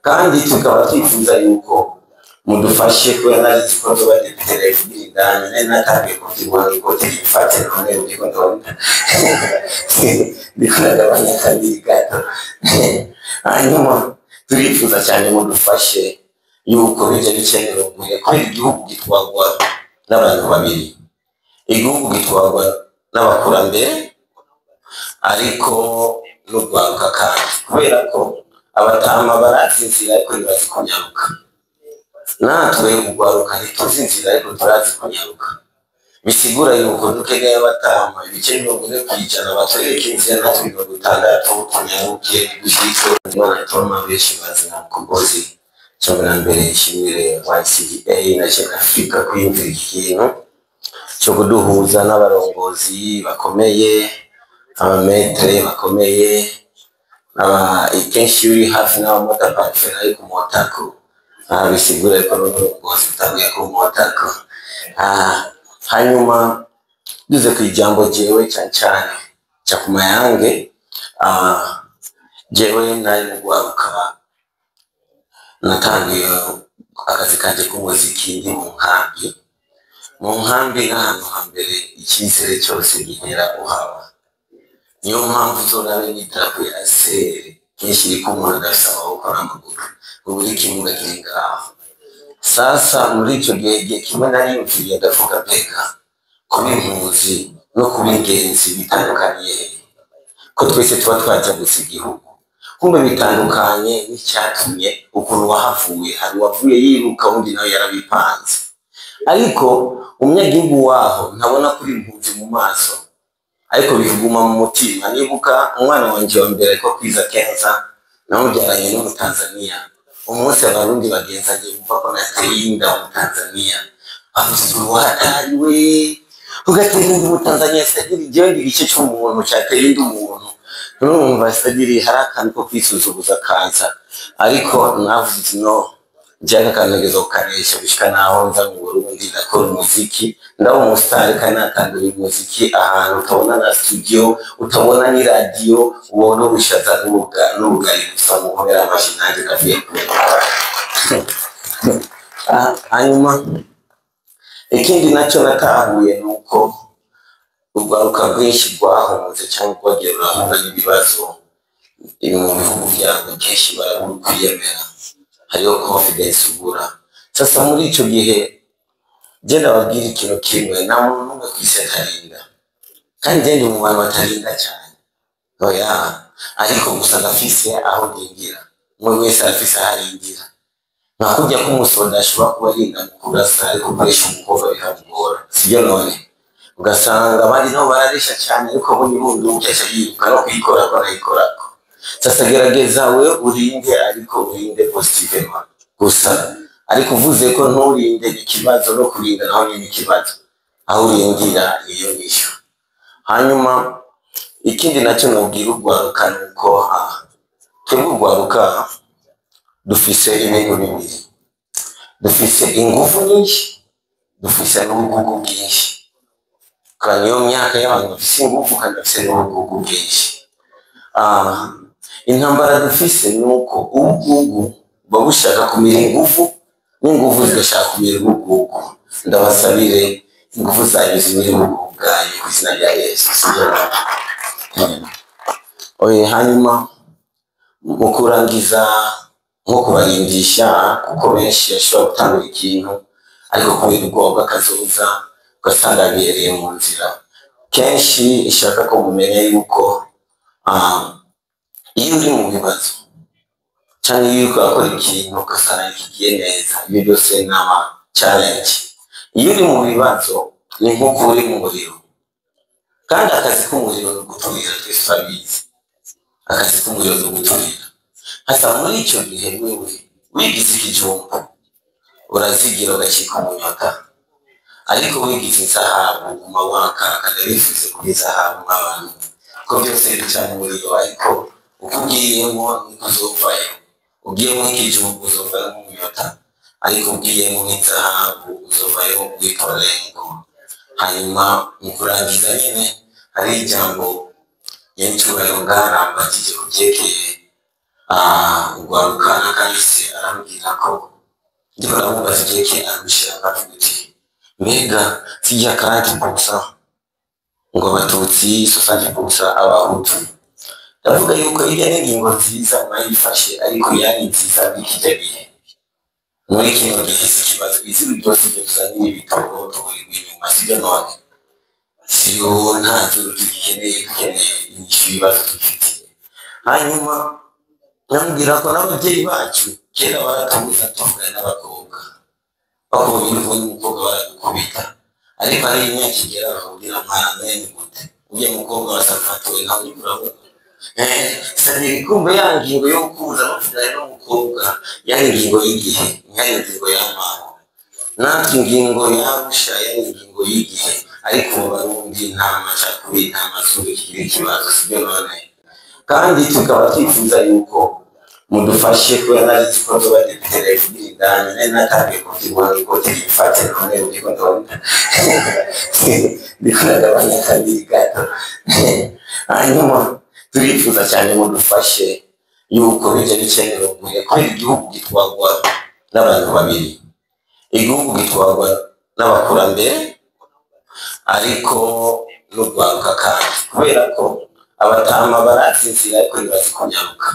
Kandi tukaba twifuza yuko mudufashe, kubera nari nzi ko nzoba depite ndayivugira indani, nari natangiye kubyibuha ikote ryifate, none ndiko ndabona ndiko ndagabanya kabiri gato. Hanyuma turifuza cyane mudufashe yuko bijya bikenewe, kubera igihugu gitwarwa n'abantu babiri. Igihugu gitwarwa n'abakurambere, ariko n'urwaruka kandi, kubera ko abatama barazi inzira ariko ntibazi kunyaruka. Natwe urwaruka ntituzi inzira, ariko turazi kunyaruka. Bisigura yuko dukeneye abatama ibice 40% batwereka inzira, natwe 60 tunyaruke dushike. Imana Toma, benshi bazi nka Mukombozi. Cyo na mbere nshimire YCDA na Jeune Africa kwiyumvira iki kintu cyo kuduhuza n'abarongozi bakomeye, aba maîtres bakomeye. Aba kenshi iyo uri hafi n'abamota parfait ari kumotako, bisigura yuko n'umurongozi utanguye kumotako. Hanyuma duze ku ijambo, jewe cyane cyane cya ku mayange, jewe nari mu rwaruka, natangiye akazi kanje k'umuziki ndi mu nkambi. Mu nkambi n'ahantu hambere icyizere cyose gihera uhaba. Niyo mpamvu uzorabe n'idarapo ya sere kenshi iriko umuntu adafise amaboko n'amaguru, ubu ikimuga kiri ngaho. Sasa muri icyo gihe, igihe kimwe nariyumviriye ndavuga: mbega kuba impunzi no kuba ingenzi bitandukaniye he, ko twese tuba twajabutse igihugu? Kumbe bitandukanye n'icyatumye ukuntu wahavuye. Hari uwavuye yiruka, undi nawe yarabipanze. Ariko umunyagihugu waho ntabona kuri impunzi mu maso, ariko bikuguma mu mutima. Nibuka umwana wanje wa mbere, ariko kwiza kenza, namubyaranye n'Umutanzaniya. Umunsi Abarundi bagenzanye bumva ko nateye inda Umutanzaniya, bavuze: "Uhatari we, ugatera inda Umutanzaniya!" C'est-à-dire jewe ndi igice c'umuntu cateye inda umuntu. Urumva, c'est-à-dire hari akantu ko kwisuzuguza kaza, ariko navuze ati: "No, njyaka akantu kukanesha." Gushika naho nza mu Burundi, ndakora umuziki, ndaba umusitari, kandi natangura umuziki ahantu utabona na studio, utabona ni radio, ubona ubushaza n'ubugari gusa. Mukomera amashyi, nanjye ndavuye kure. Hanyuma ikindi nacyo natahuye ni uko urwaruka rwinshi rwahunze cyangwa rwagiye rurahura n'ibibazo mu bihugu byabo, kenshi barabura ukwiyemera, hariho confidence ubura. Sasa muri icyo gihe je ndababwira ikintu kimwe: nta muntu n'umwe ku isi atarinda, kandi je ndi mu bantu batarinda cyane, oya, ariko gusa ndafise aho ndingira. Umwe wese arafise aho arindira, nka kurya k'umusoda ashobora kuba arinda mu kurasa, ariko gukoresha umukobwa bikamugora, sibyo? None ugasanga abandi nabo bararesha cyane, ariko abonye ibunduki aca yiruka no kuyikorako arayikorako. Sasa gerageza we urinde, ariko urinde positivement gusa. Ariko uvuze ko nturinde ni ikibazo, no kurinda naho nyine ikibazo, aho urindira niyo nyishu. Hanyuma ikindi nacyo nobwira urwaruka ni uko twebwe urwaruka dufise ibintu bibiri: dufise ingufu nyinshi, dufise n'ubugugu bwinshi. Kandi niyo myaka y'abantu bafise ingufu kandi bafise n'ubugugu bwinshi. Intambara dufise ni uko ubugugu buba bushaka kumira ingufu, n'ingufu zigashaka kumira ubugugu. Ndabasabire ingufu zanyu zimire ubugugu bwanyu ku izina rya Yesu, sibyo? Oye, hanyuma mu kurangiza, nko kubarindisha, kuko benshi bashobora gutangura ikintu, ariko kubera ubwoba bw'akazoza ugasanga bihereye mu nzira. Kenshi ishaka ko mumenya yuko iyo uri mu bibazo cyangwa iyo uriko urakora ikintu ugasanga ntikigiye neza, ibyo byose ni ama challenge. Iyo uri mu bibazo ni nk'uko uri mu muriro, kandi akazi k'umuriro ni uguturira, twese turabizi. Akazi k'umuriro ni uguturira. Hasa muri icyo gihe wewe wigize ikijumba urazigira ugacika umunyota, ariko wigize inzahabu uguma waka. Kandi bifuze kuba inzahabu nk'abantu, ko byose bica mu muriro, ariko uko ugiyemo niko uzovayo. Ugiyemo nk'ikijumba uzovayo nk'umunyota, ariko ugiyemo nk'inzahabu uzovayo witwa rengo. Hanyuma mu kurangiza nyine, hari ijambo nyencyubahiro ngarambagije ku byerekeye Urwaruka nakahise arambwira ko ndiko ndamubaza igihe Arusha, akavuga ati mbega sijya 40% ngo abatutsi, 60% abahutu. Ndavuga yuko iriya ni ingingo nziza mwayifashe, ariko yari nziza muri kijya gihe. Muri kino gihe si ikibazo, izuru ryose ibyo tuzanira ibitoro tuburirwa inyuma, sibyo? None siyo, nta juru tugikeneye, dukeneye inyishu y'ibibazo dufitiye. Hanyuma namubwira ko n'ababyeyi bacu kera baratubuza tuvugana n'abakobwa, bakubonye uri kumwe n'umukobwa baragukubita. Ariko hari imyaka igera bakakubwira: "Mwana, ni gute ujya mukobwa wasafatuwe nkawe uriko urabona?" Sadiri kumbe ya ngingo yo kuza bavugana n'umukobwa yari ingingo y'igihe, ntiyari ingingo y'amaho. Natwe ingingo y'Arusha yari ingingo y'igihe, ariko mu Barundi nta macakubiri, nta mazuru kikiri ikibazo, sibyo? None kandi tukaba twifuza yuko mudufashe, kubera nari nzi ko nzoba depite kugira indani, nari natangiye kubyibuha n'ikoti ryifate, none ndiko ndabona ndiko ndagabanya kabiri gato. Hanyuma turifuza cyane mudufashe yuko bijya bikenewe kubera igihugu gitwarwa n'abantu babiri. Igihugu gitwarwa n'abakurambere, ariko n'urwaruka kandi, kubera ko abatama barazi inzira ariko ntibazi kunyaruka.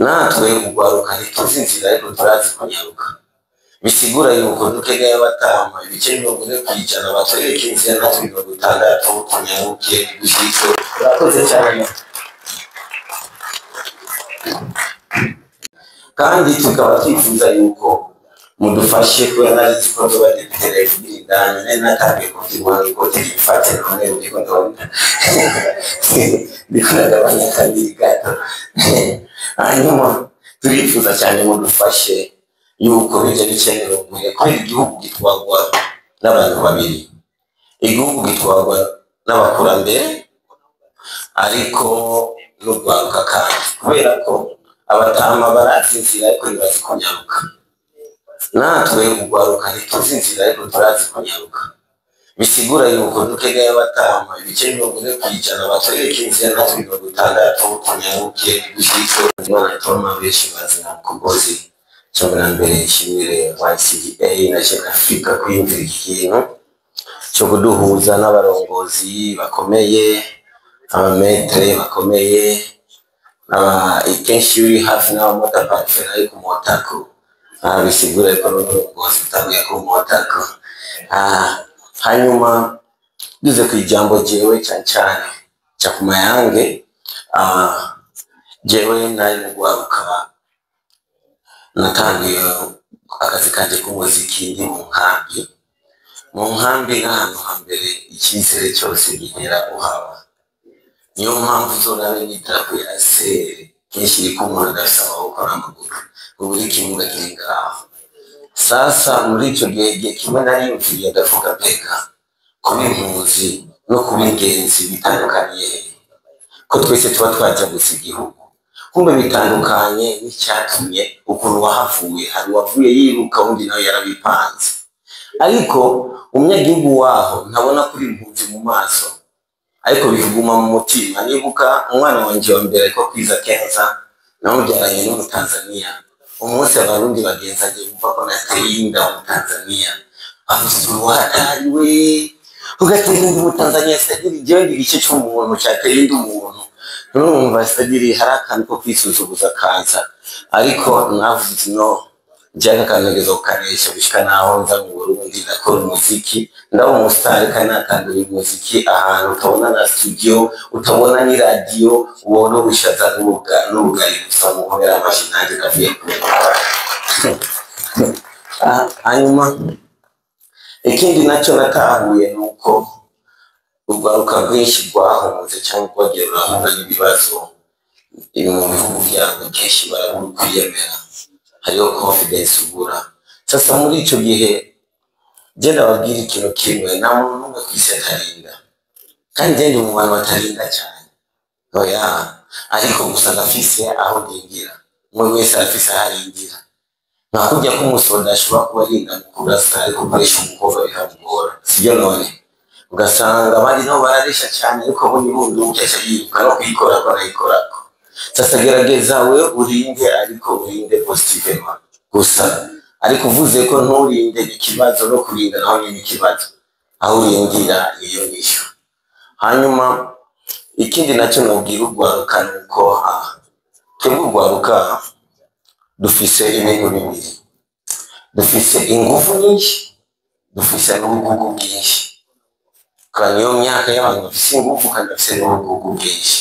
Natwe urwaruka ntituzi inzira, ariko turazi kunyaruka. Bisigura yuko dukeneye abatama 40% batwereka inzira, natwe 60 tunyaruke dushike. Urakoze cyane. Kandi tukaba twifuza yuko mudufashe, kubera nari nzi ko nzoba depite kugira indani, nari natangiye kubyibuha n'ikoti ryifate, none ndiko ndabona ndiko ndagabanya kabiri gato. Hanyuma turifuza cyane mudufashe yuko bijya bikenewe kubera igihugu gitwarwa n'abantu babiri. Igihugu gitwarwa n'abakurambere, ariko n'urwaruka kandi, kubera ko abatama barazi inzira ariko ntibazi kunyaruka. Natwe urwaruka ntituzi inzira, ariko turazi kunyaruka. Bisigura yuko dukeneye abatama 40% batwereka inzira, natwe 60 tunyaruke dushike. Imana Toma, benshi bazi nka Mukombozi. Cyo na mbere nshimire YCDA na Jeune Africa kwiyumvira iki kintu cyo kuduhuza n'abarongozi bakomeye, abamaître bakomeye. Kenshi iyo uri hafi n'abamota parfait ari kumotako, bisigura yuko n'uburongozi butanguye kumotako. Hanyuma duze ku ijambo jewe cyane cyane cya ku mayange, jewe nari mu rwaruka, natangiye akazi kanje k'umuziki ndi mu nkambi. Mu nkambi n'ahantu hambere icyizere cyose gihera uhaba. Niyo mpamvu uzorabe n'idarapo ya sere kenshi iriko umuntu adafise amaboko n'amaguru, ubu ikimuga kiri ngaho. Sasa muri ico gihe kimwe nariyumviriye, ndavuga: mbega kuba impunzi no kuba ingenzi bitandukaniye hehe, ko twese tuba twajabutse igihugu? Kumbe bitandukanye n'icyatumye ukuntu wahavuye. Hari uwavuye yiruka, undi nawe yarabipanze. Ariko umunyagihugu waho ntabona kuri impunzi mu maso, ariko bikuguma mu mutima. Nibuka umwana wanje wa mbere ariko kwiza kenza, namubyaranye n'Umutanzaniya. Umunsi abarundi bagenzanye bumva ko nateye inda Umutanzaniya, bavuze: "Watari we, ugatera inda Umutanzaniya?" C'est-à-dire jewe ndi igice c'umuntu cateye inda umuntu. Urumva, c'est-à-dire hari akantu ko kwisuzuguza kaza, ariko navuze uti: "No njyaka akantu kukanesha." Gushika naho nza mu Burundi, ndakora umuziki, ndaba umusitari, kandi natanguriye umuziki ahantu utabona na studio, utabona ni radio, ubona ubushaza n'ubugari gusa. Mukomera amashyi, nanjye ndavuye kure. Hanyuma ikindi nacyo natahuye ni uko urwaruka rwinshi rwahunze cyangwa rwagiye rurahura n'ibibazo mu bihugu byabo, kenshi barabura ukwiyemera, hariho confidence ubura. Sasa muri icyo gihe jye ndababwira ikintu kimwe: nta muntu n'umwe ku isi atarinda, kandi jye ndi mu bantu batarinda cyane, oya, ariko gusa ndafise aho ndingira. Umwe wese arafise aho arindira, nka kurya k'umusoda ashobora kuba arinda mu kurasa, ariko gukoresha umukobwa bikamugora, sibyo? None ugasanga abandi nabo bararesha cyane, ariko abonye ibunduki aca yiruka no kuyikorako anayikorako. Sasa gerageza we urinde, ariko urinde positivement gusa. Ariko uvuze ko nturinde ni ikibazo, no kurinda naho ni ikibazo, aho urindira niyo nyishu. Hanyuma ikindi nacyo nobwira urwaruka ni uko twebwe urwaruka dufise ibintu bibiri: dufise ingufu nyinshi, dufise n'ubugugu bwinshi. Kandi niyo myaka y'abantu bafise ingufu kandi bafise n'ubugugu bwinshi.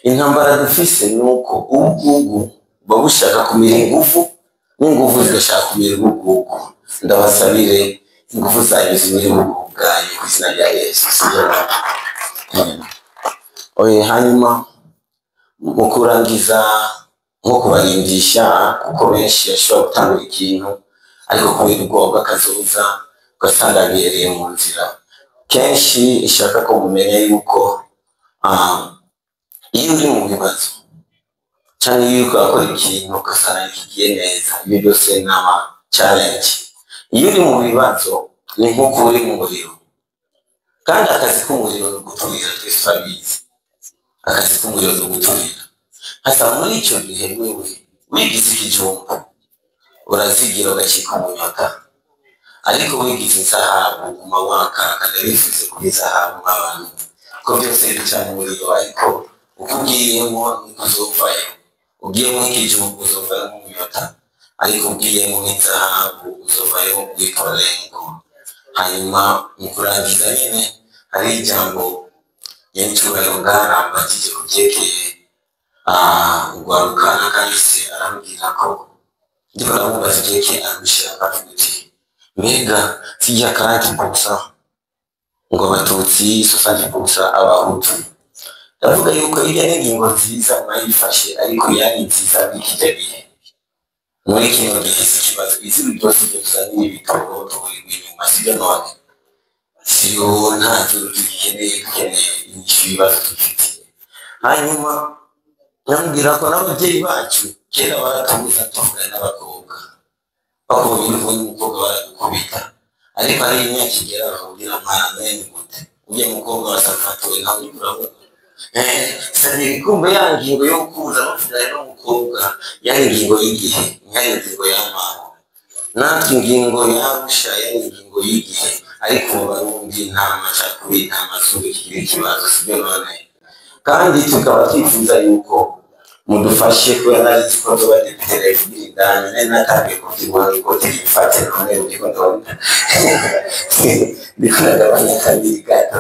Intambara dufise ni uko ubugugu buba bushaka kumira ingufu, n'ingufu zigashaka kumira ubugugu. Ndabasabire ingufu zanyu zimire ubugugu bwanyu ku izina rya Yesu, sibyo? Oye, hanyuma mu kurangiza, nko kubarindisha, kuko benshi bashobora gutangura ikintu ariko kubera ubwoba bw'akazoza ugasanga bihereye mu nzira. Kenshi ishaka ko mumenya yuko iyo uri mu bibazo cyangwa iyo uriko urakora ikintu ugasanga kigiye neza, ibyo byose ni ama challenge. Iyo uri mu bibazo ni nk'uko uri mu muriro, kandi akazi k'umuriro ni uguturira, twese turabizi. Akazi k'umuriro ni uguturira. Hasa muri icyo gihe wewe wigize ikijumba urazigira ugacika umunyota, ariko wigize inzahabu uguma waka. Kandi bivuze kuba inzahabu nk'abantu ko byose bica mu muriro, ariko uko ugiyemo niko uzovayo. Ugiyemo nk'ikijumba uzovayo nk'umunyota, ariko ugiyemo nk'inzahabu uzovayo witwa rengo. Hanyuma mu kurangiza nyine, hari ijambo nyencyubahiro ngarambagije ku byerekeye urwaruka n'akahise. Arambwira ko ndiko ndamubaza ivyerekeye Arusha, akavuga uti: "Mbega sijya 40% ngo abatutsi, 60% abahutu?" Ndavuga yuko iriya ni ingingo nziza mwayifashe, ariko yari nziza muri kijya gihe. Muri kino gihe si ikibazo. Izuru ryose ibyo tuzanira ibitoro tuburirwa inyuma, sibyo? None siyo, nta juru tugikeneye, dukeneye inyishu y'ibibazo dufitiye. Hanyuma namubwira ko n'ababyeyi bacu kera baratubuza tuvugana n'abakobwa, bakubonye uri kumwe n'umukobwa baragukubita. Ariko hari imyaka igera bakakubwira: "Mwana, ni gute ujya mukobwa wasanga hatowe ntawe uriko urabona?" Sabiri kumbe ya ngingo yo kuza bavugana n'umukobwa yari ingingo y'igihe, ntiyari ingingo y'amaho. Natwe ingingo y'Arusha yari ingingo y'igihe, ariko mu Barundi nta macakubiri, nta mazuru kigira ikibazo, sibyo? None kandi tukaba twifuza yuko mudufashe, kubera nari nzi ko nzoba depite ndayivugira indani, nari natangiye kubyibuha nuko tuyifate. None ndiko ndabona ndiko ndagabanya kabiri gato.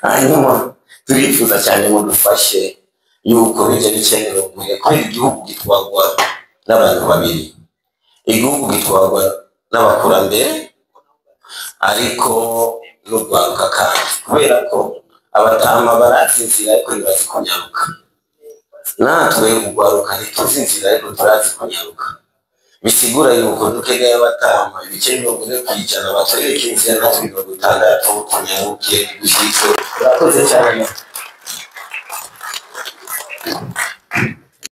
Hanyuma turifuza cyane mudufashe yuko bijya bikenewe guhe, kubera igihugu gitwarwa n'abantu babiri: igihugu gitwarwa n'abakurambere, ariko n'urwaruka. Kandi kubera ko abatama barazi inzira ariko ntibazi kunyaruka, natwe urwaruka ntituzi inzira ariko turazi kunyaruka. Bisigura yuko dukeneye abatama ibice 40% batwereka inzira, natwe 60 tunyaruke dushike. Urakoze cyane.